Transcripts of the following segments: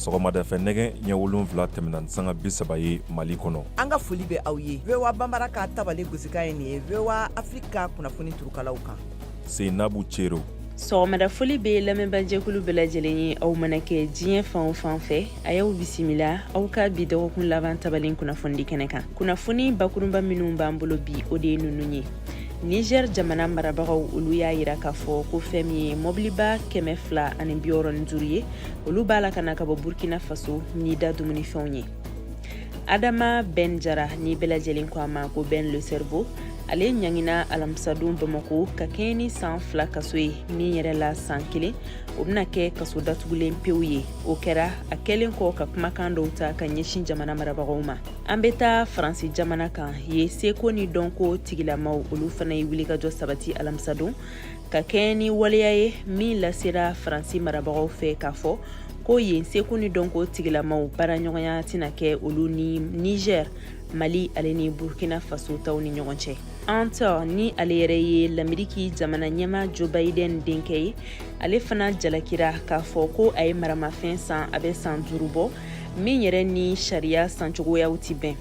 Sɔgɔmadafɛ nɛgɛ ɲɛ 7 tɛmɛna ni sanga 30 ye Mali kɔnɔ. An ka foli bɛ aw ye VOA Banbara ka tabale gosikan ye nin ye VOA Afrique ka kunnafoni turukalaw kan. Seinabu Cero. Sɔgɔmada foli bɛ lamɛnbaajɛkulu bɛɛ lajɛlen ye aw mana kɛ diɲɛ fan o fan fɛ a y'aw bisimila aw ka bi dɔgɔkun laban tabalen kunnafonidi kɛnɛ kan kunnafoni bakurunba minnu b'an bolo bi o de ye ninnu ye niger jamana marabagaw olu y'a yira k'a fɔ ko fɛn min ye mɔbiliba 265 ye olu b'a la ka na ka bɔ burkina faso ni da dumunifɛnw ye adama ben jara ni bɛɛ lajɛlen ko a ma ko ben le cerveau ale ɲangina alamisadon bamako ka kɛɲɛ ni san 2 kaso ye min yɛrɛ la san 1 o bɛna kɛ kaso datugulen pewu ye o kɛra a kɛlen kɔ ka kumakan dɔw ta ka ɲɛsin jamana marabagaw ma an bɛ taa faransi jamana kan yen seko ni dɔnko tigilamaw olu fana ye wulikajɔ sabati alamisadon ka kɛɲɛ ni waleya ye min lasera faransi marabagaw fɛ k'a fɔ ko yen seko ni dɔnko tigilamaw baaraɲɔgɔnya tɛna kɛ olu ni niger mali ale ni burkina faso taw ni ɲɔgɔn cɛ Hunter ni ale yɛrɛ ye lameriki jamana ɲɛmaa joe biden denkɛ ye ale fana jalakira k'a fɔ ko a ye maramafɛn san a bɛ san 5 bɔ min yɛrɛ ni sariya sancogoyaw ti bɛn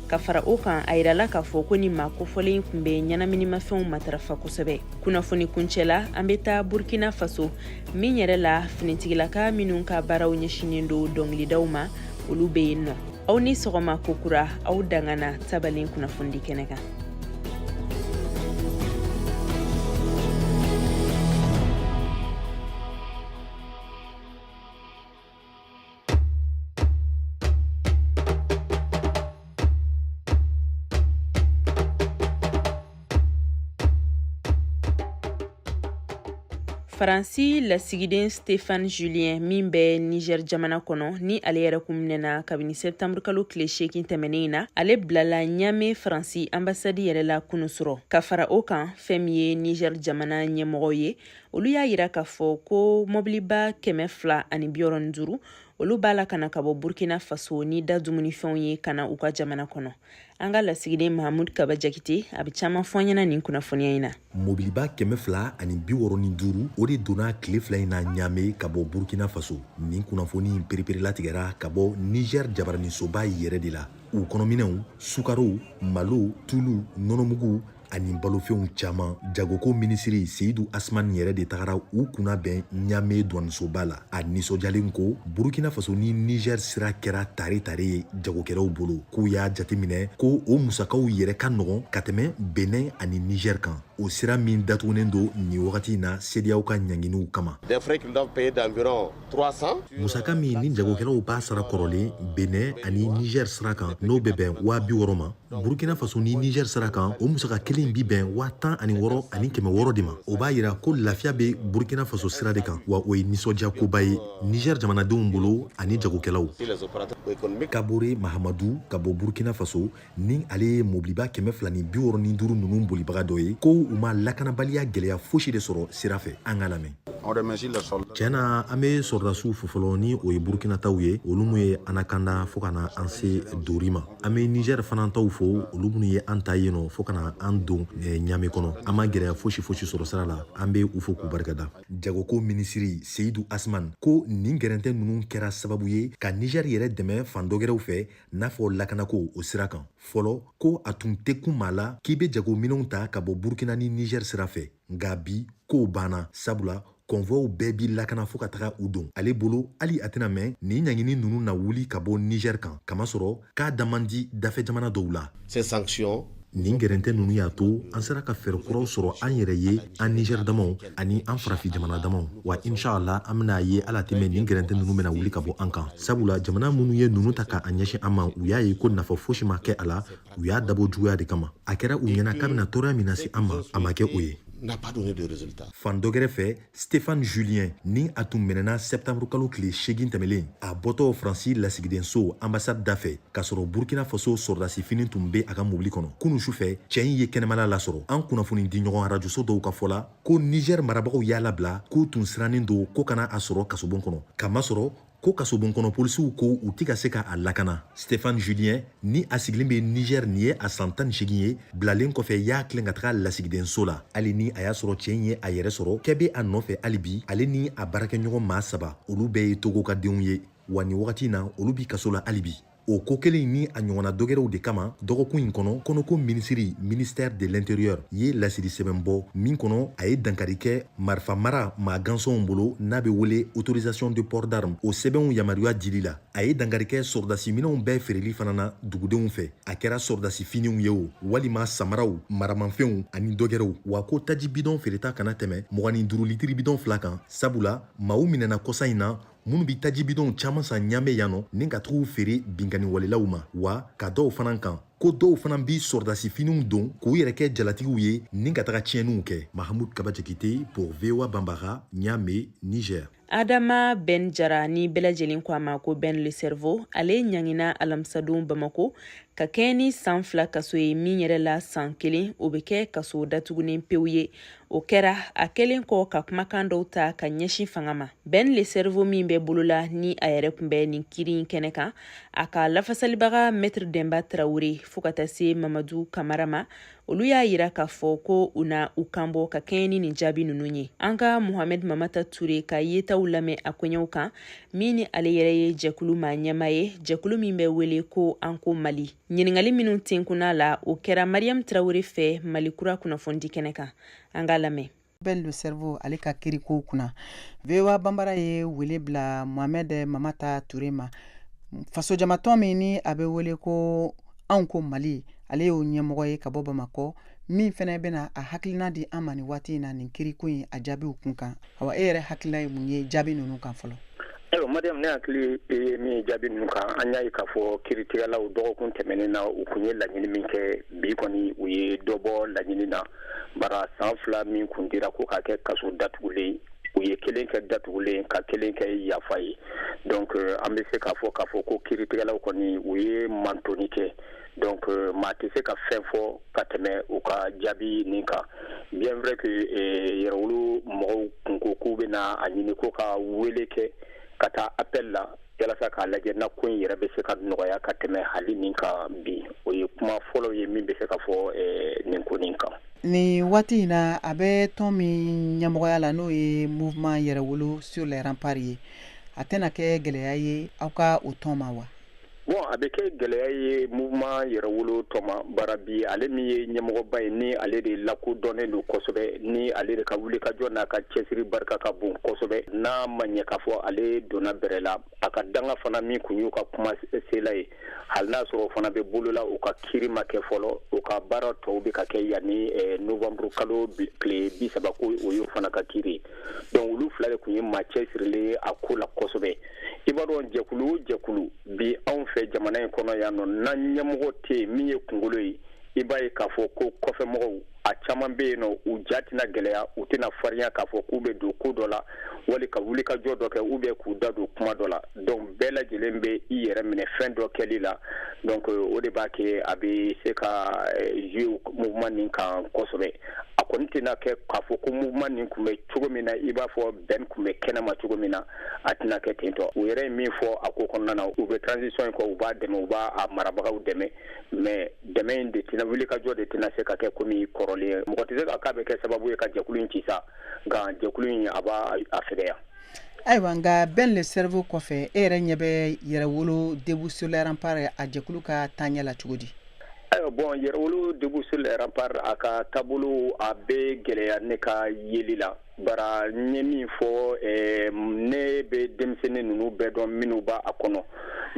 ka fara o kan a yirala k'a fɔ ko ni maa kofɔlen tun bɛ ɲɛnaminimafɛnw matarafa kosɛbɛ kunnafoni kuncɛ la an bɛ taa burkina faso min yɛrɛ la finitigilaka minnu ka baaraw ɲɛsinnen don dɔnkilidaw ma olu bɛ yen nɔ aw ni sɔgɔma kokura aw dangana tabalen kunnafonidi kɛnɛ kan Faransi lasigiden Stéphane Julien min bɛ Niger jamana kɔnɔ ni ale yɛrɛ kun minɛna kabini septembre kalo tile 8 tɛmɛnen in na ale bilala Niamey Faransi ambassade yɛrɛ la kunu surɔ ka fara o kan fɛn min ye Niger jamana ɲɛmɔgɔw ye olu y'a yira k'a fɔ ko mɔbiliba 265 olu b'a la ka na ka bɔ Burkina Faso ni da dumunifɛnw ye ka na u ka jamana kɔnɔ an ka lasigiden mahamud kaba jakite a bɛ caman fɔ an ɲɛna nin kunnafoniya in na mobiliba 265 o de donna tile 2 in na ɲame ka bɔ burkina faso nin kunnafoni in pereperelatigɛra ka bɔ niger jabaranisoba yɛrɛ de la u kɔnɔminɛnw sukaro malo tulu nɔnɔmugu ani balofɛnw caman jagoko minisiri seyidu asmani yɛrɛ de tagara u kunnabɛn ɲame duwanisoba la a nisɔndiyalen ko burukina faso ni nizɛr sira kɛra tare tare ye jagokɛlaw bolo k'u y'a jateminɛ ko o musakaw yɛrɛ ka nɔgɔn ka tɛmɛ benɛn ani nizɛr kan o sira min datugunen don nin wagati in na sedeyaw ka ɲanginiw kama musaka min ni jagokɛlaw b'a sara kɔrɔlen benɛn ani nizɛr sira kan n'o bɛ bɛn 60 000 ma burkina faso ni niger sira kan o musaka kelen bi bɛn 16 600 de ma o b'a yira ko lafiya bɛ burkina faso sira de kan wa o ye nisɔndiya koba ye niger jamanadenw bolo ani jagokɛlaw kabore mahamadu ka bɔ burkina faso ni ale ye mobiliba 265 ninnu bolibaga dɔ ye ko u ma lakanabaliya gɛlɛya fosi de sɔrɔ sira fɛ an k'a lamɛn tiɲɛ na an bɛ sɔrɔdasiw fo fɔlɔ ni o ye burkinataw ye olu minnu ye an lakanda fo ka na an se dori ma an bɛ niger fana taw fo olu minnu ye an ta yen nɔ fo ka na an don ɲame kɔnɔ an ma gɛlɛya fosi fosi sɔrɔ sira la an bɛ u fo k'u barikada jagoko minisiri seyidu asman ko nin gɛrɛntɛ ninnu kɛra sababu ye ka niger yɛrɛ dɛmɛ fan dɔ gɛrɛw fɛ n'a fɔ lakanako o sira kan fɔlɔ ko a tun tɛ kun maa la k'i bɛ jagominɛnw ta ka bɔ burkina ni niger sira fɛ nka bi kow banna sabula kɔnvɔw bɛɛ bi lakana fo ka taga u don ale bolo hali a tɛna mɛn nin ɲangini ninnu na wuli ka bɔ niger kan kamasɔrɔ k'a da man di dafɛ jamana dɔw la nin gɛrɛntɛ ninnu y'a to an sera ka fɛɛrɛ kuraw sɔrɔ an yɛrɛ ye an niger damaw ani an farafin jamana damaw wa inshallah an bɛna ye ala tɛ mɛn nin gɛrɛntɛ ninnu bɛna wuli ka bɔ an kan sabula jamana minnu ye ninnu ta k'a ɲɛsin an ma u y'a ye ko nafa fosi ma kɛ a la u y'a dabɔ juguya de kama a kɛra u ɲɛna k'a bɛna tɔɔrɔya min lase an ma a ma kɛ o ye fan dɔ gɛrɛ fɛ Stéphane Julien ni a tun minɛna septembre kalo tile 8 tɛmɛlen a bɔtɔ Faransi lasigidenso ambassade da fɛ k'a sɔrɔ Burkina Faso sɔrɔdasi fini tun bɛ a ka mobili kɔnɔ kunu su fɛ cɛ in ye kɛnɛmala lasɔrɔ an kunnafoni di ɲɔgɔn arajoso dɔw ka fɔ la ko Niger marabagaw y'a labila k'u tun sirannen don ko kana a sɔrɔ kasobon kɔnɔ kamasɔrɔ ko kasobon kɔnɔ polisiw ko u tɛ ka se ka a lakana Stéphane Julien ni a sigilen bɛ Niger nin ye a san 18 ye bilalen kɔfɛ y'a tilen ka taga lasigidenso la hali ni a y'a sɔrɔ cɛ in ye a yɛrɛ sɔrɔ kɛ bɛ a nɔfɛ hali bi ale ni a baarakɛɲɔgɔn maa 3 olu bɛɛ ye Togo ka denw ye. Wa nin wagati in na, olu bi kaso la hali bi. O ko kelen ni a ɲɔgɔnna dɔgɛrɛw de kama, dɔgɔkun in kɔnɔ, kɔnɔko minisiri, ministère de l'Intérieur, ye lasiri sɛbɛn bɔ min kɔnɔ a ye dankari kɛ marifa mara maa gansɔnw bolo, n'a bɛ wele autorisation de port d'arme, o sɛbɛnw yamaruya dili la. A ye dankari kɛ sɔrɔdasi minɛnw bɛɛ feereli fana na dugudenw fɛ, a kɛra sɔrɔdasi finiw ye o, walima samaraw, maramanfɛnw ani dɔgɛrɛw. Wa ko taji bidɔn feereta kana tɛmɛ 25 litiri bidɔn 2 kan, sabula maaw minɛna kɔsa in na minnu bi taji bidɔnw caman san Ɲamɛ yan nɔ ni ka tugu feere binkanni walelaw ma. Wa ka dɔw fana kan ko dɔw fana bi sɔrɔdasi finiw don k'u yɛrɛ kɛ jalatigiw ye ni ka taga tiɲɛniw kɛ. Mahamud Kaba Jakite pour VOA Bambara, Ɲame, Niger. Adama Ben Jara, ni bɛɛ lajɛlen ko a ma ko Ben le Cerveau, ale ɲangina alamisadon Bamako ka kɛɲɛ ni san 2 kaso ye, min yɛrɛ la san 1 o bɛ kɛ kaso datugunen pewu ye. O kɛra a kɛlen kɔ ka kumakan dɔw ta ka ɲɛsin fanga ma. Ben le Cerveau min bɛ bolola ni a yɛrɛ kun bɛ nin kiri in kɛnɛ kan, a ka lafasalibaga Maître Denba Tarawele fo ka taa se Mamadu Kamara ma, olu y'a yira k'a fɔ ko u na u kanbɔ ka kɛɲɛ ni nin jaabi ninnu ye. An ka Mohamɛd Mamata Ture ka yetaw lamɛn a koɲɛw kan, min ni ale yɛrɛ ye jɛkulu maa ɲɛmaa ye, jɛkulu min bɛ wele ko An Ko Mali. Ɲininkali minnu tenkunna la, o kɛra Mariam Tarawele fɛ Mali Kura kunnafonidi kɛnɛ kan. An k'a lamɛn. Ben le Cerveau, ale ka kirikow kunna, VOA Banbara ye wele bila Mohamed Mamata Ture ma, fasojamatɔn min ni a bɛ wele ko Anw Ko Mali, ale y'o ɲɛmɔgɔ ye ka bɔ Bamakɔ, min fɛnɛ bɛna a hakilina di an ma nin waati in na nin kiriko in a jaabiw kun kan. Awa, e yɛrɛ hakilina ye mun ye jaabi ninnu kan fɔlɔ? Ayiwa Mariam, ne hakili ye min ye jaabi ninnu kan, an y'a ye k'a fɔ kiiritigɛlaw dɔgɔkun tɛmɛnen na, u kun ye laɲini min kɛ, bi kɔni u ye dɔ bɔ laɲini na. Bara san 2 min kun dira ko k'a kɛ kaso datugulen, u ye kelen kɛ datugulen ka kelen kɛ yafa ye. Donc an bɛ se k'a fɔ ko kiiritigɛlaw kɔni, u ye mantoni kɛ. Donc maa tɛ se ka fɛn fɔ ka tɛmɛ u ka jaabi nin kan, bien vrai que Yɛrɛwolo mɔgɔw kun ko k'u bɛna a ɲini ko ka wele kɛ ka taa appel la yalasa k'a lajɛ na ko in yɛrɛ bɛ se ka nɔgɔya ka tɛmɛ hali nin kan bi. O ye kuma fɔlɔ ye min bɛ se ka fɔ nin ko nin kan. Nin waati in na, a bɛ tɔn min ɲɛmɔgɔya la, n'o ye Mouvement Yɛrɛwolo sur les Remparts ye, a tɛna kɛ gɛlɛya ye aw ka o tɔn ma wa? Bon, a bɛ kɛ gɛlɛya ye Mouvement Yɛrɛwolo tɔn ma. Bara bi, ale min ye ɲɛmɔgɔba ye, ni ale de lakodɔnnen don kosɛbɛ, ni ale de ka wulikajɔ n'a ka cɛsiri barika ka bon kosɛbɛ, n'a ma ɲɛ k'a fɔ ale donna bɛrɛ la, a ka danga fana min kun y'u ka kuma sela ye, hali n'a sɔrɔ o fana bɛ bolola, u ka kiiri ma kɛ fɔlɔ, u ka baara tɔw bɛ ka kɛ yanni novembre kalo tile 30, ko o y'o fana ka kiiri ye. Donc olu fila de kun ye maa cɛsirilen ye a ko la kosɛbɛ. I b'a dɔn, jɛkulu o jɛkulu bi anw fɛ jamana in kɔnɔ yan nɔ, n'an ɲɛmɔgɔ tɛ yen min ye kunkolo ye, i b'a ye k'a fɔ ko kɔfɛmɔgɔw a caman bɛ yen nɔ, u ja tɛna gɛlɛya, u tɛna farinya k'a fɔ k'u bɛ don ko dɔ la wali ka wuli ka jɔ dɔ kɛ ou bien k'u da don kuma dɔ la. Donc bɛɛ lajɛlen bɛ i yɛrɛ minɛ fɛn dɔ kɛli la. Donc o de b'a kɛ a bɛ se ka jouer mouvement nin kan kosɛbɛ. A kɔni tɛna kɛ k'a fɔ ko mouvement nin tun bɛ cogo min na, i b'a fɔ bɛn tun bɛ kɛnɛma cogo min na, a tɛna kɛ ten tɔ. U yɛrɛ ye min fɔ a ko kɔnɔna na, u bɛ transition in kɔ, u b'a dɛmɛ, u b'a marabagaw dɛmɛ, mais dɛmɛ in de tɛna, wulikajɔ de tɛna se ka kɛ komi kɔrɔlen. Mɔgɔ tɛ se ka k'a bɛ kɛ sababu ye ka jɛkulu in ci sa, nka jɛkulu in, a b'a a fɛgɛya. Ayiwa, nka Ben le Cerveau kɔfɛ, e yɛrɛ ɲɛ bɛ Yɛrɛwolo Debout sur les Remparts a jɛkulu ka taaɲɛ la cogo di? Ayiwa, bon, Yɛrɛwolo Debout sur les Remparts, a ka taabolo a bɛ gɛlɛya ne ka yeli la. Bara n ye min fɔ, ne bɛ denmisɛnnin ninnu bɛɛ dɔn minnu b'a a kɔnɔ.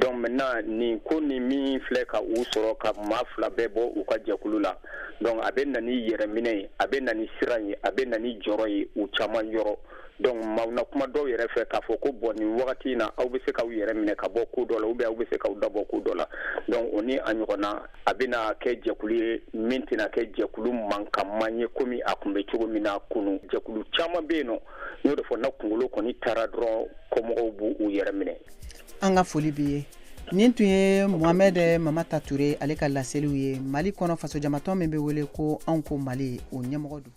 Donc maintenant, nin ko nin min filɛ ka u sɔrɔ ka maa fila bɛɛ bɔ u ka jɛkulu la, donc a bɛ na ni yɛrɛminɛ ye, a bɛ na ni siran ye, a bɛ na ni jɔrɔ ye u caman yɔrɔ. Donc maaw na kuma dɔw yɛrɛ fɛ k'a fɔ ko bon, nin wagati in na, aw bɛ se k'aw yɛrɛ minɛ ka bɔ ko dɔ la ou bien aw bɛ se k'aw dabɔ ko dɔ la. Donc o ni a ɲɔgɔnna, a bɛna kɛ jɛkulu ye min tɛna kɛ jɛkulu mankanman ye komi a tun bɛ cogo min na kunun. Jɛkulu caman bɛ yen nɔ, n y'o de fɔ, na kunkolo kɔni taara dɔrɔn, kɔmɔgɔw b'u u yɛrɛ minɛ. An ka foli b'i ye. Nin tun ye Mohamed Mamata Ture, ale ka laseliw ye Mali kɔnɔ, fasojamatɔn min bɛ wele ko Anw Ko Mali, o ɲɛmɔgɔ don.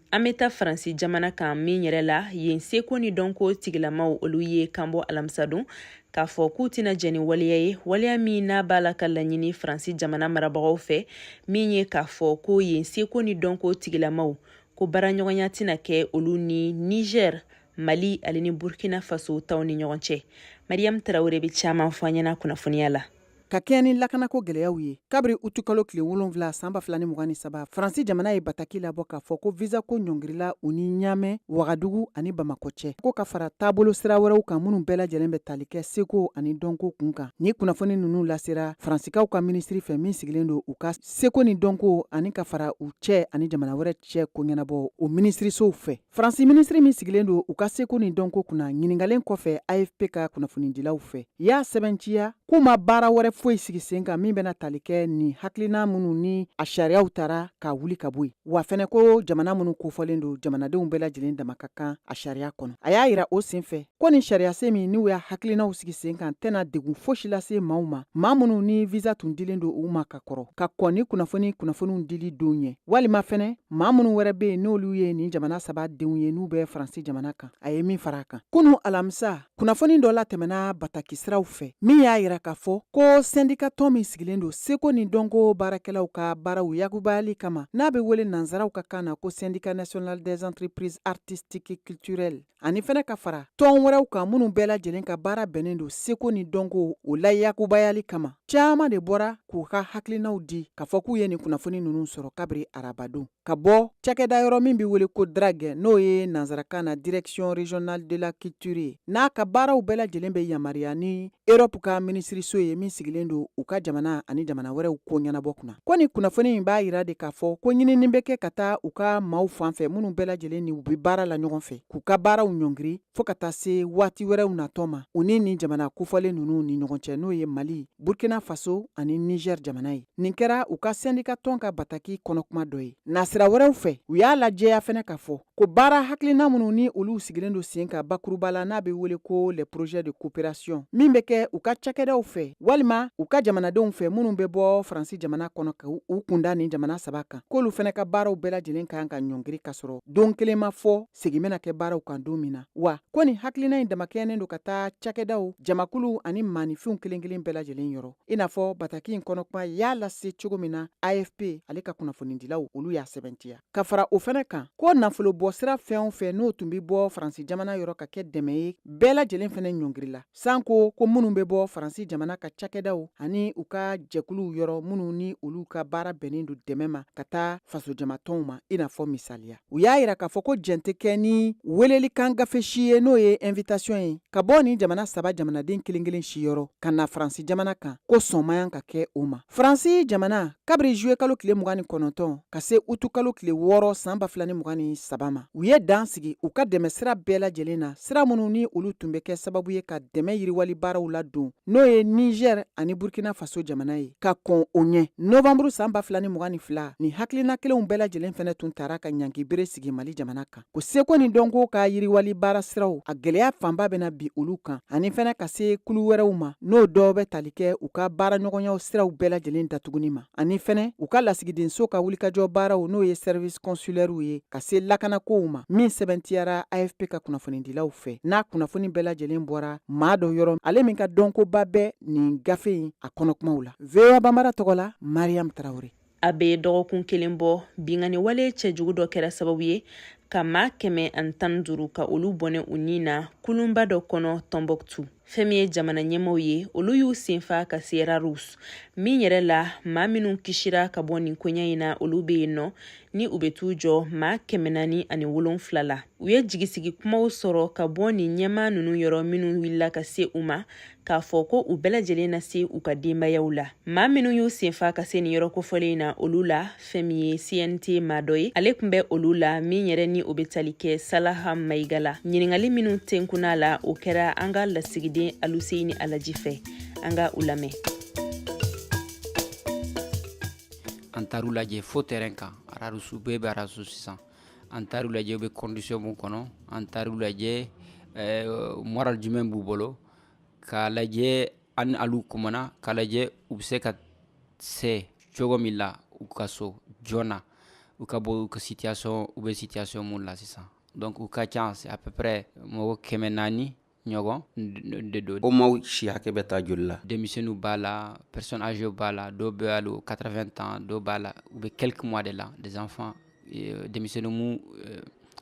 An bɛ taa Faransi jamana kan, min yɛrɛ la yen seko ni dɔnko tigilamaw, olu ye kanbɔ alamisadon k'a fɔ k'u tɛna jɛn ni waleya ye, waleya min n'a b'a la ka laɲini Faransi jamana marabagaw fɛ, min ye k'a fɔ ko yen seko ni dɔnko tigilamaw ko baaraɲɔgɔnya tɛna kɛ olu ni Niger. Mali ale ni Burkina Faso taw ni ɲɔgɔn cɛ. Mariam Tarawele bɛ caman fɔ an ɲɛna kunnafoniya la. Ka kɛɲɛ ni lakanako gɛlɛyaw ye, kabiri utukalo tile 7 san 2023, Faransi jamana ye bataki labɔ k'a fɔ ko visa ko ɲɔngirila u ni Ɲamɛ, Wagadugu ani Bamakɔ cɛ, ko ka fara taabolo sira wɛrɛw kan minnu bɛɛ lajɛlen bɛ tali kɛ seko ani dɔnko kun kan. Ni kunnafoni ninnu lasera Faransikaw ka minisiri fɛ min sigilen don u ka seko ni dɔnko ani ka fara u cɛ ani jamana wɛrɛ cɛ ko ɲɛnabɔ o minisirisow fɛ. Faransi minisiri min sigilen don u ka seko ni dɔnko kunna, ɲininkalen kɔfɛ AFP ka kunnafonidilaw fɛ, y'a sɛbɛntiya k'u ma baara wɛrɛ foyi sigi sen kan min bɛna tali kɛ nin hakilina minnu ni a sariyaw tara ka wuli ka bɔ yen, wa fɛnɛ ko jamana minnu kofɔlen don, jamanadenw bɛɛ lajɛlen dama ka kan a sariya kɔnɔ. A y'a yira o senfɛ ko nin sariyasen min n'u y'a hakilinaw sigi sen kan tɛna degun fosi lase maaw ma, maa minnu ni visa tun dilen don u ma ka kɔrɔ ka kɔn ni kunnafoniw dili don ɲɛ, walima fɛnɛ maa minnu wɛrɛ bɛ yen n'olu ye nin jamana saba denw ye n'u bɛ Faransi jamana kan. A ye min fara a kan, kunu alamisa kunnafoni dɔ latɛmɛna bataki siraw fɛ min y'a yira k'a fɔ ko sɛndika tɔn min sigilen don seko ni dɔnko baarakɛlaw ka baaraw yakubayali kama, n'a bɛ wele nansaraw ka kan na ko Syndicat national des entreprises artistiques et culturelles, ani fɛnɛ ka fara tɔn wɛrɛw kan minnu bɛɛ lajɛlen ka baara bɛnnen don seko ni dɔnko o layakubayali kama, caman de bɔra k'u ka hakilinaw di k'a fɔ k'u ye nin kunnafoni ninnu sɔrɔ kabiri arabadon ka bɔ cakɛda yɔrɔ min bɛ wele ko DRAG, n'o ye nansarakan na Direction régionale de la culture ye, n'a ka baaraw bɛɛ lajɛlen bɛ yamaruya ni Europe ka minisiriso ye min sigilen don u ka jamana ani jamana wɛrɛw ko ɲɛnabɔ kunna. Ko nin kunnafoni in b'a yira de k'a fɔ ko ɲinini bɛ kɛ ka taa u ka maaw fan fɛ minnu bɛɛ lajɛlen ni u bɛ baara la ɲɔgɔn fɛ, k'u ka baaraw ɲɔngiri fo ka taa se waati wɛrɛw natɔ ma u ni nin jamana kofɔlen ninnu ni ɲɔgɔn cɛ, n'o ye Mali, Burkina Faso ani Niger jamana ye. Nin kɛra u ka sɛndika tɔn ka bataki kɔnɔkuma dɔ ye. Nasira wɛrɛw fɛ, u y'a lajɛya fɛnɛ k'a fɔ ko baara hakilina minnu ni olu sigilen don sen kan bakuruba la, n'a bɛ wele ko les projets de coopération, min bɛ kɛ u ka cakɛdaw fɛ walima u ka jamanadenw fɛ minnu bɛ bɔ Faransi jamana kɔnɔ ka u kunda nin jamana saba kan, k'olu fɛnɛ ka baaraw bɛɛ lajɛlen kan ka ɲɔngiri ka sɔrɔ don kelen ma fɔ segin bɛna kɛ baaraw kan don min na. Wa ko nin hakilina in damakɛɲɛnen don ka taa cakɛdaw, jamakulu ani maaninfinw kelen kelen bɛɛ lajɛlen yɔrɔ, i n'a fɔ bataki in kɔnɔkuma y'a lase cogo min na AFP ale ka kunnafonidilaw olu y'a sɛbɛntiya. Ka fara o fɛnɛ kan, ko nafolo bɔ sira fɛn o fɛn n'o tun bɛ bɔ Faransi jamana yɔrɔ ka kɛ dɛmɛ ye, bɛɛ lajɛlen fɛnɛ ɲɔngirila, sanko ko minnu bɛ bɔ Faransi jamana ka cakɛdaw ani u ka jɛkuluw yɔrɔ minnu ni olu ka baara bɛnnen don dɛmɛ ma ka taa fasojamatɔnw ma, i n'a fɔ misaliya. U y'a yira k'a fɔ ko jɛn tɛ kɛ ni welelikan gafe si ye, n'o ye invitation ye, ka bɔ nin jamana saba jamanaden kelen kelen si yɔrɔ ka na Faransi jamana kan, ko sɔn man ka kɛ o ma. Faransi jamana kabiri juillet kalo tile 29 ka se utu kalo tile 6 san 2023 ma, u ye dan sigi u ka dɛmɛ sira bɛɛ lajɛlen na, sira minnu ni olu tun bɛ kɛ sababu ye ka dɛmɛ yiriwali baaraw ladon, n'o ye Niger ani Burkina Faso jamana ye, ka kɔn o ɲɛ. Novembre san 2022, nin hakilina kelenw bɛɛ lajɛlen fɛnɛ tun tara ka ɲangi bere sigi Mali jamana kan, ko seko ni dɔnko ka yiriwali baara siraw a gɛlɛya fanba bɛna bi olu kan, ani fɛnɛ ka se kulu wɛrɛw ma, n'o dɔw bɛ tali kɛ u ka baaraɲɔgɔnyaw siraw bɛɛ lajɛlen datuguni ma, ani fɛnɛ u ka lasigidenso ka wulikajɔ baaraw, n'o ye service consulaire ye, ka se lakanakow ma, min sɛbɛntiyara AFP ka kunnafonidilaw fɛ, n'a kunnafoni bɛɛ lajɛlen bɔra maa dɔ yɔrɔ, ale min ka dɔnkoba bɛ nin gafe in a kɔnɔkumaw la. VOA Bambara tɔgɔ la, Mariam Traoré. A bɛ dɔgɔkun kelen bɔ, binkanni wale cɛjugu dɔ kɛra sababu ye ka maa 115 ka olu bɔnɛ u ni na kulunba dɔ kɔnɔ Tombouctou. Fɛn min ye jamana ɲɛmaaw ye, olu y'u senfa ka se Rharous min yɛrɛ la, maa minnu kisira ka bɔ nin koɲɛ in na, olu bɛ yen nɔ ni u bɛ t'u jɔ maa 407 la. U ye jigisigi kumaw sɔrɔ ka bɔ nin ɲɛmaa ninnu yɔrɔ minnu wulila ka se u ma, k'a fɔ ko u bɛɛ lajɛlen na se u ka denbayaw la. Maa minnu y'u senfa ka se nin yɔrɔ kofɔlen in na, olu la fɛn min ye CNT maa dɔ ye, ale tun bɛ olu la min yɛrɛ ni o bɛ tali kɛ Salaha Mayiga la. Ɲininkali minnu tenkunna la, o kɛra an ka lasigiden Aluseyini Alaji fɛ. An ka u lamɛn. An taar'u lajɛ fo terrain kan Rharous, bɛɛ bɛ Rharous sisan. An taar'u lajɛ, u bɛ condition mun kɔnɔ. An taar'u lajɛ, moral jumɛn b'u bolo, k'a lajɛ. An alu kumana k'a lajɛ u bɛ se ka se cogo min la u ka so joona, u ka bɔ u ka situation, u bɛ situation mun la sisan. Donc u ka ca, c'est à peu près mɔgɔ 400 ɲɔgɔn de don. O maaw si hakɛ bɛ taa joli la? Denmisɛnninw b'a la, personnes âgées b'a la, dɔw bɛ hali 80 ans, dɔw b'a la u bɛ quelques mois de la, des enfants, denmisɛnnin mu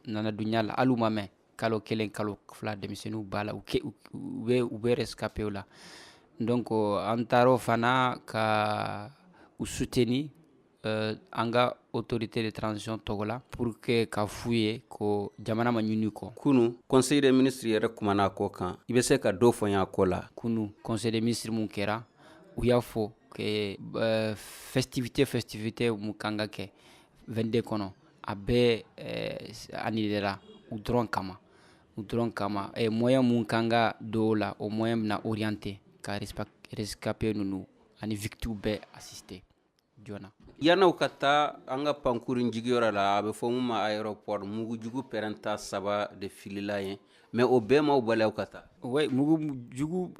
nana dunya la, hali u ma mɛn. Kalo 1, kalo 2, denmisɛnninw b'a la, u bɛ rescapé la. Donc an taar'o fana ka u soutenir an ka autorité de transition tɔgɔ la, pour que ka f'u ye ko jamana ma ɲini kɔ. Kunu, conseil des ministres yɛrɛ kumana a ko kan. I bɛ se ka dɔ fɔ n ye ko la? Kunu, conseil des ministres mun kɛra, u y'a fɔ que festivité mun kan ka kɛ 22 kɔnɔ, a bɛɛ annulera u dɔrɔn kama, u dɔrɔn kama. Moyen mun kan ka don o la, o moyen bɛna orienté ka rescapé ninnu ani victime bɛɛ assister joona. Yan'aw ka taa an ka pankurun jigiyɔrɔ la, a bɛ fɔ mun ma aéroport, mugujugu pɛrɛnta saba de filila yen, mais o bɛɛ m'aw bali aw ka taa. Oui, mugujugu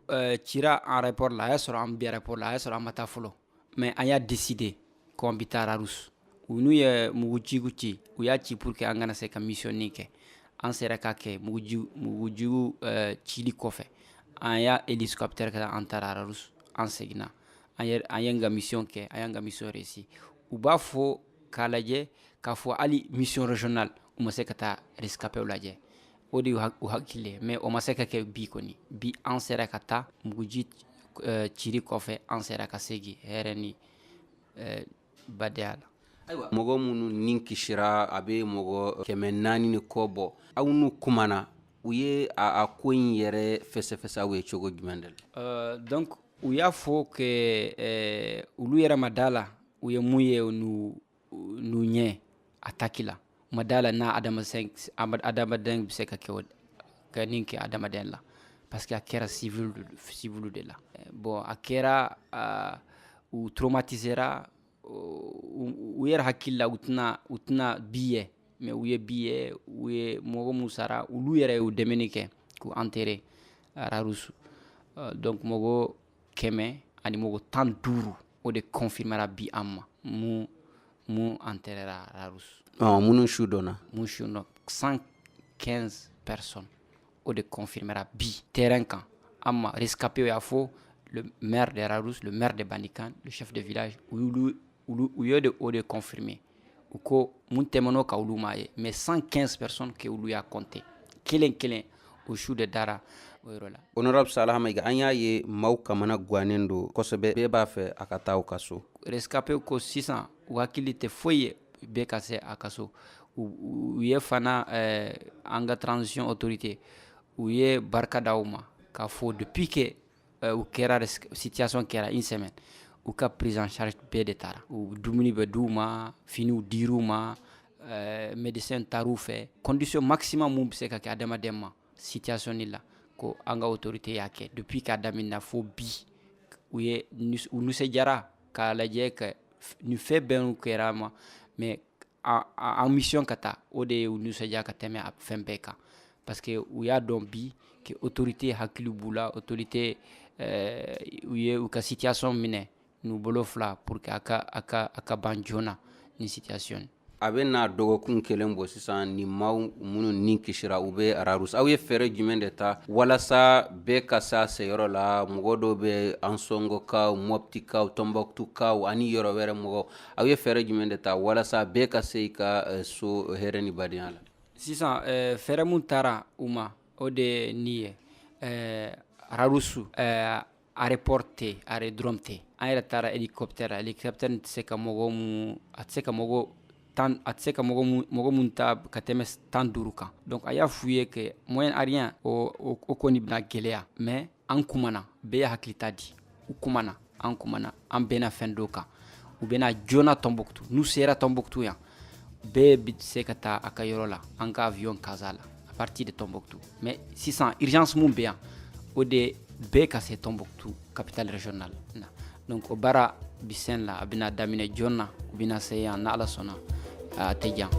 cira aéroport la. A y'a sɔrɔ an bɛ aéroport la, a y'a sɔrɔ an ma taa fɔlɔ, mais an y'a décider ko an bɛ taa Rharous. U n'u ye mugujugu ci, u y'a ci pour que an kana se ka mission kɛ. An sera k'a kɛ. Mugujugu cili kɔfɛ, an y'a hélicoptère kɛ, an taara Rharous, an seginna, an y'an ka mission kɛ, an y'an ka mission réussi. U b'a fɔ k'a lajɛ k'a fɔ hali mission régionale, u ma se ka taa rescapé lajɛ. O de u hakili ye, mais o ma se ka kɛ bi kɔni. Bi, an sera ka taa. Muguji cili kɔfɛ, an sera ka segin hɛrɛ ni badenya la. Ayiwa, mɔgɔ minnu ni kisira, a bɛ mɔgɔ 400 ni kɔ bɔ. Aw n'u kumana, u ye a ko in yɛrɛ fɛsɛfɛsɛ aw ye cogo jumɛn de la? Donc u y'a fɔ que olu yɛrɛ ma da la u ye mun ye n'u ɲɛ attaque la. U ma da la n'a adamaden bɛ se ka kɛ ka nin kɛ adamaden la, parce que a kɛra civil de la. Bon, a kɛra, u traumatisera, u yɛrɛ hakili la u tɛna bi ye, mais u ye bi ye. U ye mɔgɔ mun sara, olu yɛrɛ y'u dɛmɛni kɛ k'u enterrer Rharous. Donc mɔgɔ 115, o de confirmera bi an ma mun enterrera Rharous. Minnu su dɔnna. Mun su dɔn, 115 personnes, o de confirmera bi terrain kan an ma. Rescapé y'a fɔ, le maire de Rharous, le maire de Bandikan, le chef de village, olu u ye de o de confirmer. U ko mun tɛmɛn'o kan, olu m'a ye, mais 115 personnes que olu y'a compté kelen kelen, o su de dara o yɔrɔ la. Honorable Salaha Maïga, an y'a ye maaw kamana gannen don kosɛbɛ, bɛɛ b'a fɛ a ka taa u ka so. Rescapé ko sisan u hakili tɛ foyi ye, bɛɛ ka se a ka so. U ye fana an ka transition autorité, u ye barika d'aw ma k'a fɔ depuis que u kɛra situation kɛra une semaine, u ka prise en charge bɛɛ de taara. U dumuni bɛ d'u ma, finiw dir'u ma, médecin taar'u fɛ, condition maximum mun bɛ se ka kɛ adamaden ma situation ni la, ko an ka autorité y'a kɛ depuis k'a daminɛ fo bi. U ye u nisɔndiyara k'a lajɛ ka nin fɛn bɛɛ kɛra ma, mais en mission ka taa, o de ye u nisɔndiya ka tɛmɛ a fɛn bɛɛ kan, parce que u y'a dɔn bi que autorité hakili b'u la, autorité u ye u ka situation minɛ n'u bolo fila pour que a ka ban joona ni situation. A bɛ n'a dɔgɔkun 1 bɔ sisan, ni maaw minnu ni kisira, u bɛ Rharous. Aw ye fɛɛrɛ jumɛn de ta walasa bɛɛ ka se a seyɔrɔ la? Mɔgɔ dɔw bɛ Ansongokaw, Moptikaw, Tombouctoukaw ani yɔrɔ wɛrɛ mɔgɔ. Aw ye fɛɛrɛ jumɛn de ta walasa bɛɛ ka se i ka so hɛrɛ ni badenya la? Sisan, fɛɛrɛ mun taara u ma, o de nin ye Rharous, aéroport tɛ, aérodrome tɛ. An yɛrɛ taara hélicoptère la. Hélicoptère tɛ se ka mɔgɔ mun, a tɛ se ka mɔgɔ 10, a tɛ se ka mɔgɔ mun ta ka tɛmɛ 15 kan. Donc a y'a f'u ye que moyen aérien o kɔni bɛna gɛlɛya, mais an kumana, bɛɛ ye hakilita di. U kumana, an kumana, an bɛnna fɛn dɔ kan: u bɛna joona Tombouctou. N'u sera Tombouctou yan, bɛɛ bɛ se ka taa a ka yɔrɔ la, an ka avion casa la à partir de Tombouctou. Mais sisan, urgence mun bɛ yan, o de bɛɛ ka se Tombouctou, capitale régionale na. Donc o baara bi sen la, a bɛna daminɛ joona, u bɛna se yan n'Ala sɔnna, a tɛ jan.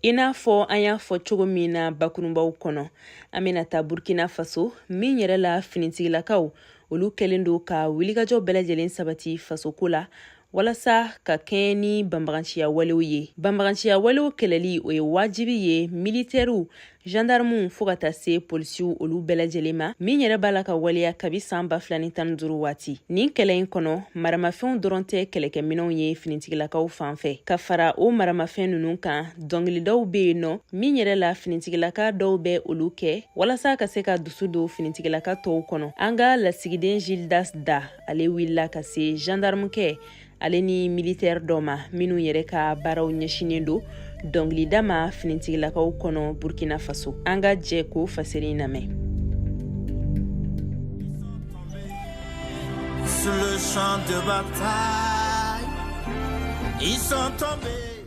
I n'a fɔ an y'a fɔ cogo min na bakurunbaw kɔnɔ, an bɛna taa Burkina Faso min yɛrɛ la, finitigilakaw olu kɛlen don ka wulikajɔ bɛɛ lajɛlen sabati fasoko la. Walasa ka kɛɲɛ ni banbaganciya walew ye, banbaganciya walew kɛlɛli, o ye wajibi ye militɛriw, gendarmew, fo ka taa se polisiw, olu bɛɛ lajɛlen ma, min yɛrɛ b'a la ka waleya kabi san 2015 waati. Nin kɛlɛ in kɔnɔ, maramafɛnw dɔrɔn tɛ kɛlɛkɛminɛnw ye finitigilakaw fan fɛ. Ka fara o maramafɛn ninnu kan, dɔnkilidaw bɛ yen nɔ min yɛrɛ la finitigilaka dɔw bɛ olu kɛ walasa ka se ka dusu don finitigilaka tɔw kɔnɔ. An ka lasigiden Gildas Da, ale wulila ka se gendarmekɛ ale ni militaire dɔ ma minnu yɛrɛ ka baaraw ɲɛsinnen don dɔnkilida ma finitigilakaw kɔnɔ Burkina Faso. An ka jɛ k'o faseri lamɛn. Sur le champ de bataille, ils sont tombés.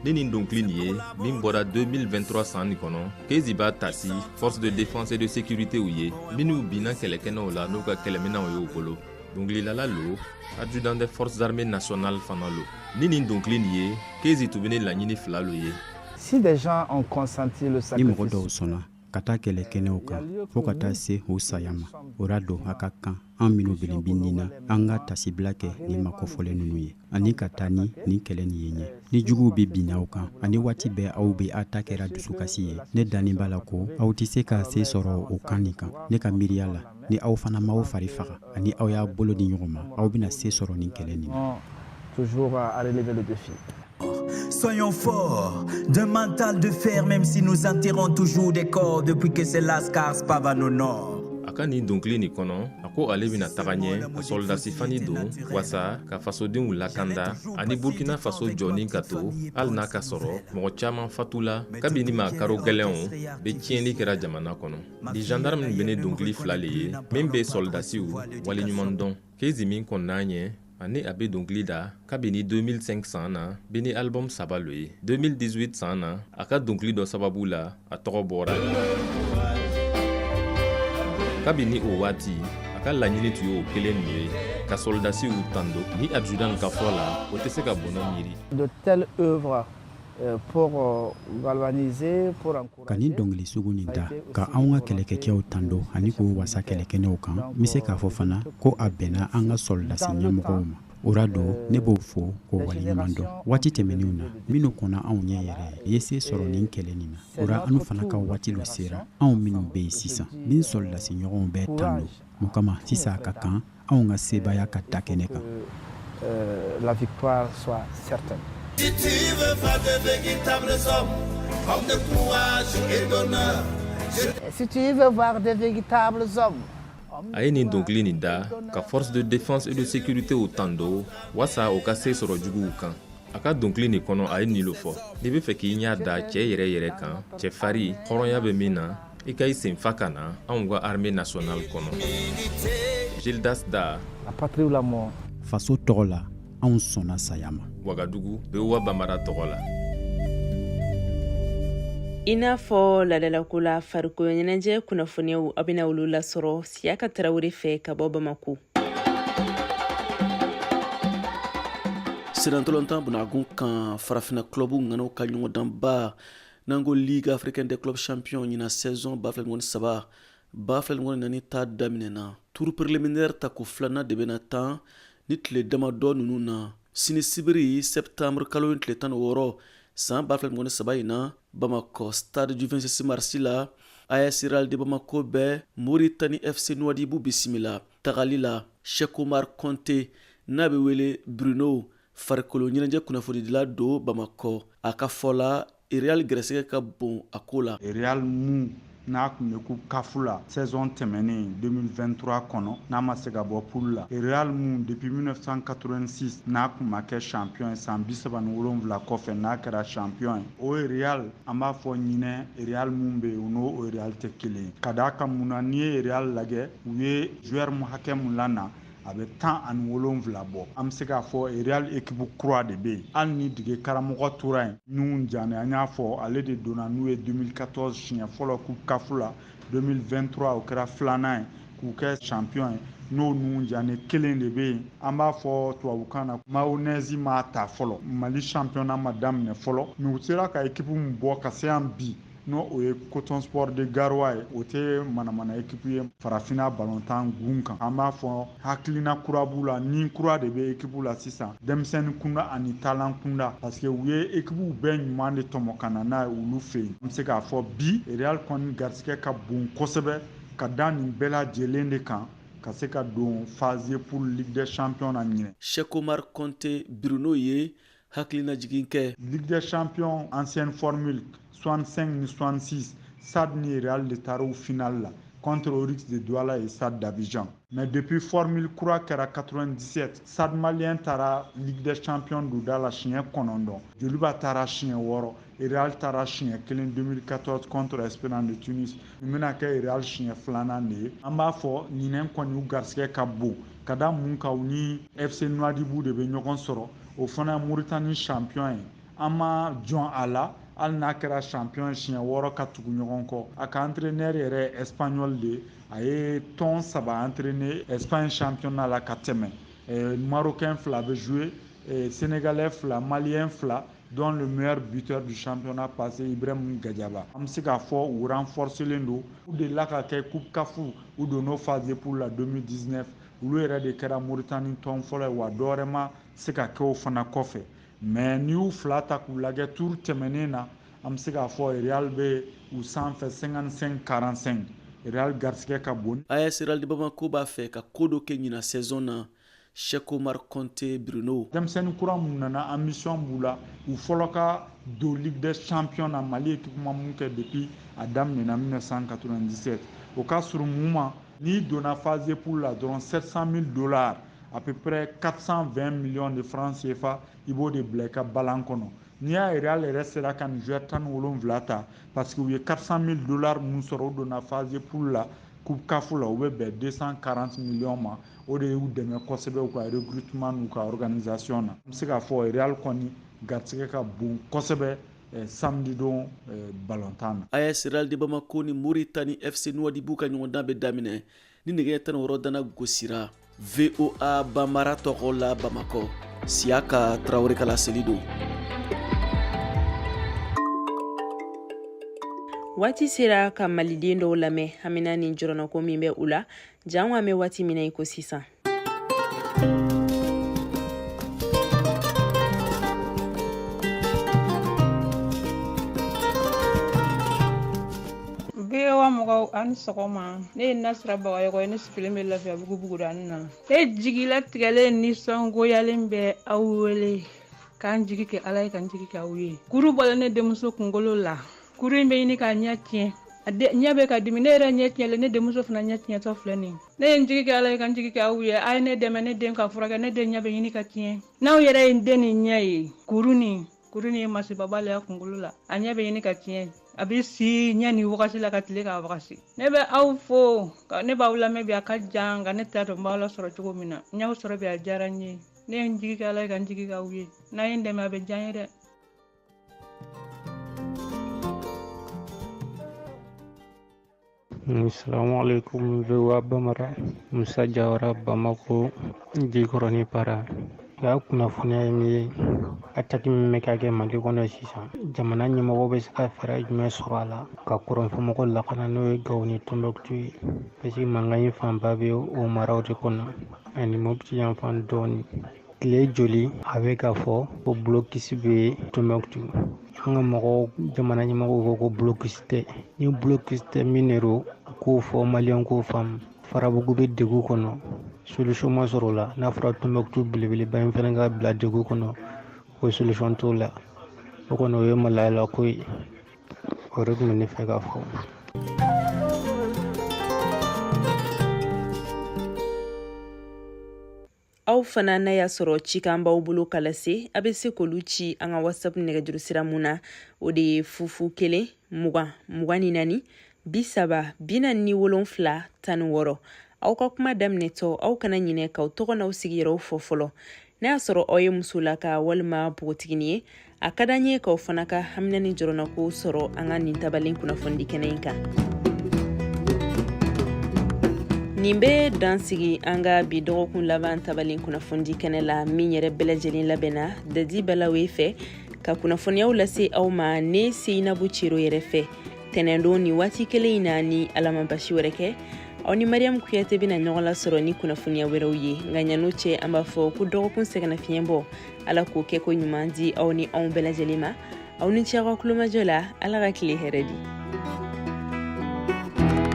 Ni nin dɔnkili nin ye min bɔra 2023 san nin kɔnɔ, Kezi b'a tasi force de défense et de sécurité ye minnu binna kɛlɛkɛnɛw la n'u ka kɛlɛminɛw y'u bolo. Dɔnkililala lo, adjudant des forces armées nationales fana lo. Ni nin dɔnkili nin ye, Kezi tun bɛ ni laɲini fila lo ye. Si des gens ont consenti le Ni mɔgɔ dɔw sɔnna ka taa kɛlɛ kɛnɛw kan fɔɔ ka taa se u saya ma, o ra don a ka kan an minnu bilen nin na, an ka tasibila kɛ ni makofɔlen ninnu ye ani ka taa ni nin kɛlɛ nin ye ɲɛ. Ni juguw bɛ binna aw kan ani waati bɛɛ aw bɛ a ta kɛra dusukasi ye, ne dannin b'a la ko aw tɛ se ka se sɔrɔ o kan nin kan. Ne ka miiriya la, ni aw fana m'aw fari faga ani aw y'a bolo di ɲɔgɔn ma, aw bɛna se sɔrɔ nin kɛlɛ nin na. Toujours à relever le défi. Soyons forts, d'un mental de fer, même si nous enterrons toujours des corps depuis que ces lascars pavanent au nord. A ka nin dɔnkili nin kɔnɔ, a ko ale bɛna taga ɲɛ ka sɔrɔdasi fani don wasa ka fasodenw lakanda ani Burkina Faso jɔni ka to, hali n'a ka sɔrɔ mɔgɔ caman fatula kabini maa karo gɛlɛnw bɛ tiɲɛni kɛra jamana kɔnɔ. Di gendarme bɛ ne dɔnkili fila le ye min bɛ sɔrɔdasiw waleɲuman dɔn. Kezi min kɔnna ɲɛ ani a bɛ dɔnkili da kabini 2005 san na, bɛ ni album saba lo ye. 2018 san na, a ka dɔnkili dɔ sababu la, a tɔgɔ bɔra. Kabini o waati, a ka laɲini tun y'o kelen nin ye, ka sɔrɔdasiw tando. Ni adjudant ka fɔ la, o tɛ se ka bɔnɔ miiri. De telles œuvres pour galvaniser, pour encourager. Ka nin dɔnkili sugu nin da ka anw ka kɛlɛkɛcɛw tando ani k'u wasa kɛlɛkɛnɛw kan, n bɛ se k'a fɔ fana ko a bɛnna an ka sɔrɔdasi ɲɛmɔgɔw ma. O ra don ne b'o fo k'o waleɲuman dɔn. Waati tɛmɛnenw na, minnu kɔnna anw ɲɛ yɛrɛ ye se sɔrɔ nin kɛlɛ nin na, o ra anw fana ka waati lo sera. Anw minnu bɛ yen sisan min sɔrɔdasi ɲɔgɔnw bɛɛ tando mun kama, sisan a ka kan anw ka sebaaya ka da kɛnɛ kan. La victoire soit certaine. Si tu veux voir de véritables hommes, hommes de courage et d'honneur. Si tu veux voir de véritables hommes. A ye nin dɔnkili nin da ka force de défense et de sécurité u tando wasa o ka se sɔrɔ juguw kan. A ka dɔnkili nin kɔnɔ, a ye nin lo fɔ: n'i bɛ fɛ k'i ɲɛ da cɛ yɛrɛ yɛrɛ kan, cɛ fari hɔrɔnya bɛ min na, i ka i senfa ka na anw ka armée nationale kɔnɔ. Gildas Da. La patrie ou la mort. Faso tɔgɔ la, anw sɔnna saya ma. Wagadugu, VOA Bambara tɔgɔ la. I n'a fɔ ladalako la, farikolo ɲɛnajɛ kunnafoniyaw, aw bɛna olu lasɔrɔ Siyaka Tarawele fɛ ka bɔ Bamako. Senatɔlɔntan bunagun kan, Farafina club ŋanaw ka ɲɔgɔndanba n'an ko Ligue africaine des clubs champions, ɲina saison 2023 2024 ta daminɛna. Tour préliminaire tako filanan de bɛna tan ni tile damadɔ ninnu na. Sini sibiri, septembre kalo tile 16 san 2023 in na, Bamakɔ Stade du 26 mars la, AS Real de Bamako bɛ Mauritanie FC Nouadhibou bisimila. Tagali la, Cheikh Omar Konte n'a bɛ wele Bruno, farikolo ɲɛnajɛ kunnafonidila don Bamakɔ, a ka fɔ la, Real gɛrɛsɛgɛ ka bon a ko la. Real mun n'a tun bɛ coupe CAF la saison tɛmɛnen 2023 kɔnɔ, n'a ma se ka bɔ poule la, Real mun depuis 1986 n'a tun ma kɛ champion ye, san 37 kɔfɛ n'a kɛra champion ye, o Real, an b'a fɔ ɲinɛ Real mun bɛ yen, o n'o Real tɛ kelen ye. Ka d'a kan mun na, n'i ye Real lajɛ, u ye joueur mun hakɛ mun lana, a bɛ 17 bɔ. An bɛ se k'a fɔ Real équipe kura de bɛ yen. Hali ni dege karamɔgɔ tora yen, Nouhoum Diané, an y'a fɔ ale de donna n'u ye 2014 siɲɛ fɔlɔ coupe CAF la, 2023 o kɛra filanan ye k'u kɛ champion ye, n'o Nouhoum Diané kelen de bɛ yen. An b'a fɔ tubabukan na, mayonnaise m'a ta fɔlɔ. Mali championnat ma daminɛ fɔlɔ, mais u sera ka équipe min bɔ ka se yan bi. N'o o ye Coton Sport de Garoua ye, o tɛ manamana ekipu ye farafinna balontan gun kan. An b'a fɔ hakilina kura b'u la, ni kura de bɛ ekipu la sisan, denmisɛnnin kunda ani talan kunda, parce que u ye ekipuw bɛɛ ɲuman de tɔmɔ ka na n'a ye olu fɛ yen. An bɛ se k'a fɔ bi Real kɔni garisigɛ ka bon kosɛbɛ ka da nin bɛɛ lajɛlen de kan ka se ka don phase poule Ligue des champions na ɲinɛ. Cheick Oumar Conte Bruno ye hakilinajigin kɛ. Ligue des champions ancienne formule 65 ni 66, Stade ni Real de taara finale la contre Oryx de Douala et Stade d'Abidjan. Mais depuis formule kura kɛra 97, Stade malien taara Ligue des champions don da la siɲɛ 9, Joliba taara siɲɛ 6, Real taara siɲɛ 1 2014 contre Espérance de Tunis. Nin bɛna kɛ Real siɲɛ 2nan de ye. An b'a fɔ ɲinɛn kɔni u garisigɛ ka bon ka da mun kan, u ni FC Nouadhibou de bɛ ɲɔgɔn sɔrɔ, o fana ye Mauritanie champion ye. An ma jɔn a la hali n'a kɛra champion siɲɛ 6 ka tugu ɲɔgɔn kɔ. A ka entraîneur yɛrɛ espagnol de ye, a ye tɔn 3 entraîner Espagne championnat la ka tɛmɛ. Marocain 2 bɛ jouer, Sénégalais 2, Malien 2, dont le meilleur buteur du championnat passé Ibrahim Gadiaba. An bɛ se k'a fɔ u renforcelen don. U delila ka kɛ Coupe CAF, u donn'o phase de poule la 2019, olu yɛrɛ de kɛra Mauritanie tɔn fɔlɔ ye, wa dɔwɛrɛ ma se ka kɛ o fana kɔfɛ. Mais n'i y'u fila ta k'u lajɛ tour tɛmɛnen na, an bɛ se k'a fɔ Real bɛ u sanfɛ 55-45, Real garisigɛ ka bon. AS Real de Bamako b'a fɛ ka ko dɔ kɛ ɲinan saison na. Cheick Oumar Conte Bruno. Denmisɛnnin kura mun nana, ambition b'u la, u fɔlɔ ka don Ligue des champions na. Mali équipe ma mun kɛ depuis a daminɛna 1997, o ka surun mun ma, n'i donna phase de poule la dɔrɔn, 700 000 dollars, à peu près 420 millions de francs CFA, i b'o de bila i ka balan kɔnɔ. N'i y'a Real yɛrɛ sera ka nin joueur 17 ta, parce que u ye 400 000 dollars mun sɔrɔ, u donna phase de poule la Coupe CAF la, u bɛ bɛn 240 millions ma. O de y'u dɛmɛ kosɛbɛ u ka recrutement n'u ka organisation na. An bɛ se k'a fɔ Real kɔni garisigɛ ka bon kosɛbɛ samedi don balontan na. AS Real de Bamako ni Mauritanie FC Nouadhibou ka ɲɔgɔndan bɛ daminɛ ni nɛgɛ 16 dana gosira. VOA Bambara tɔgɔ la Bamakɔ, Siyaka Tarawele ka laseli don. Waati sera ka maliden dɔw lamɛn hamina ni jɔrɔnako min bɛ u la jango an bɛ waati min na i ko sisan. VOA mɔgɔw, a ni sɔgɔma. Ne ye Nasira Bagayɔgɔ ye, ne sigilen bɛ Lafiyabugu bugudanin na. Ne jigilatigɛlen nisɔngoyalen bɛ aw wele k'an jigi kɛ Ala ye, k'an jigi kɛ aw ye. Kuru bɔlen ne denmuso kunkolo la, kuru in bɛ ɲini k'a ɲɛ tiɲɛ, a ɲɛ bɛ ka dimi. Ne yɛrɛ ɲɛ tiɲɛlen, ne denmuso fana ɲɛ tiɲɛtɔ filɛ nin. Ne ye n jigi kɛ Ala ye, ka n jigi kɛ aw ye. A ye ne dɛmɛ, ne den ka furakɛ. Ne den ɲɛ bɛ ɲini ka tiɲɛ. N'aw yɛrɛ ye n den nin ɲɛ ye, kuru nin, kuru nin ye masibaba le a kunkolo la, a ɲɛ bɛ ɲini ka tiɲɛ. A bɛ si ɲɛ ni wagati la ka tile k'a wagati. Ne bɛ aw fo, ne b'aw lamɛn bi a ka jan, nka ne t'a dɔn n b'aw lasɔrɔ cogo min na. N y'aw sɔrɔ bi, a diyara n ye. Ne ye n jigi kɛ Ala ye, ka n jigi kɛ aw ye. N'a ye n dɛmɛ, a bɛ diya n ye dɛ. Assalamu alaikum VOA Bambara, Musa Jawara, Bamako Jikɔrɔni Para. Ya kunnafoniya ye min ye, attaque min bɛ ka kɛ Mali kɔnɔ sisan, jamana ɲɛmɔgɔw bɛ se ka fɛɛrɛ jumɛn sɔrɔ a la ka kɔrɔnfɛmɔgɔw lakana, n'o ye Gawo ni Tɔnbɔkutu ye, parce que mankan in fanba bɛ o maraw de kɔnɔ ani Mopti yanfan dɔɔni. Tile joli a bɛ ka fɔ ko blocus bɛ Tɔnbɔkutu, an ka mɔgɔw, jamana ɲɛmɔgɔw ko ko blocus tɛ. Ni blocus tɛ, min de don, k'o fɔ maliyɛn k'o faamu. Farabugu bɛ degun kɔnɔ, solution ma sɔrɔ o la. N'a fɔra Tɔnbɔkutu belebeleba in fana ka bila degun kɔnɔ, o solution t'o la. O kɔni, o ye maloyala ko ye. O de tun bɛ ne fɛ k'a fɔ. Aw fana, n'a y'a sɔrɔ cikan b'aw bolo ka lase, a bɛ se k'olu ci an ka WhatsApp nɛgɛjuru sira mun na, o de ye 0 0 20 24 30 47 16. Aw ka kuma daminɛtɔ, aw kana ɲinɛ k'aw tɔgɔ n'aw sigiyɔrɔw fɔ fɔlɔ. N'a y'a sɔrɔ aw ye musolaka walima npogotigini ye, a ka d'an ye k'aw fana ka hamina ni jɔrɔnako sɔrɔ an ka nin tabalen kunnafonidi kɛnɛ in kan. Nin bɛ dan sigi an ka bi dɔgɔkun laban tabalen kunnafonidi kɛnɛ la, min yɛrɛ bɛɛ lajɛlen labɛnna Dadi Balawe fɛ ka kunnafoniyaw lase aw ma, ne Seyinabu Cero yɛrɛ fɛ. Tɛnɛndon ni waati kelen in na, ni Ala ma basi wɛrɛ kɛ, aw ni Mariyamu Kuyate bɛna ɲɔgɔn lasɔrɔ ni kunnafoniya wɛrɛw ye. Nka ɲan'o cɛ, an b'a fɔ ko dɔgɔkun sɛgɛnnafiɲɛ bɔ, Ala k'o kɛ ko ɲuman di aw ni anw bɛɛ lajɛlen ma. Aw ni ce aw ka kulomajɔ la. Ala ka tile hɛrɛ di.